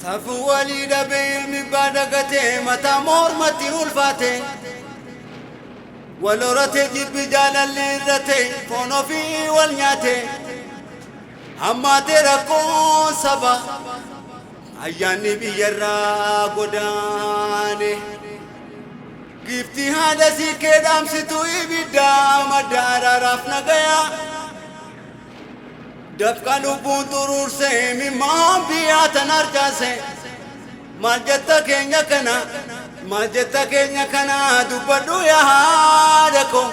Safuu walii dhabee ilmi baadagatee mataa mormatti ulfaate. Wal horatee jibbi jaalalli irrate foon ofii wal nyaate. Hammaatee rakkoon saba ayyaanni biyyarraa godaane. Giiftii haadha siiqqee dhaamsitu ibiddaa madda araaraaf nagayaa. Dafqa lubbuun xuruursee mimmaan biyyaa tan harcaase. Maal jetta keenya kana, maal jetta keenya kana, dubbadhu yaa haadha koo.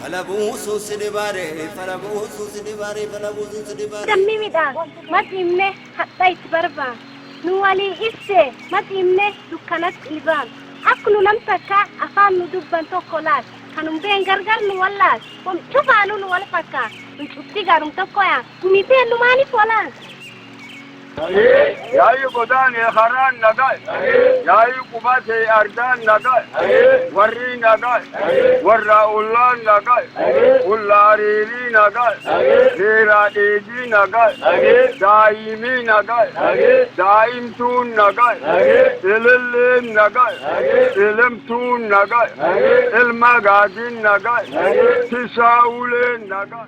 Fala buusuun si dhibaare, fala buusuun si dhibaare, fala buusuun si dhibaare. Dammi midhaan maxiimne hadha itti barbaan nu walii ibsee maxiimne dukkanatti ilbaan akka nu nam takka afaan nu dubban tokko laal kanum been gargar nu wallaal wam cufaanuu nu wal fakkaa nu cufti garum tokko yaa gumii teennu maaniif walaan. Yaa'ii godaanee karaan nagaa, yaa'ii qubatee ardaan nagaa, warri nagaa, warra ollaan nagaa, ollaa hariirii nagaa, seeraa dheedii nagaa, daa'imii nagaa, daa'imtuun nagaa, ililleen nagaa, ilimtuun nagaa, ilma gaadiin nagaa, tisaa uleen nagaa.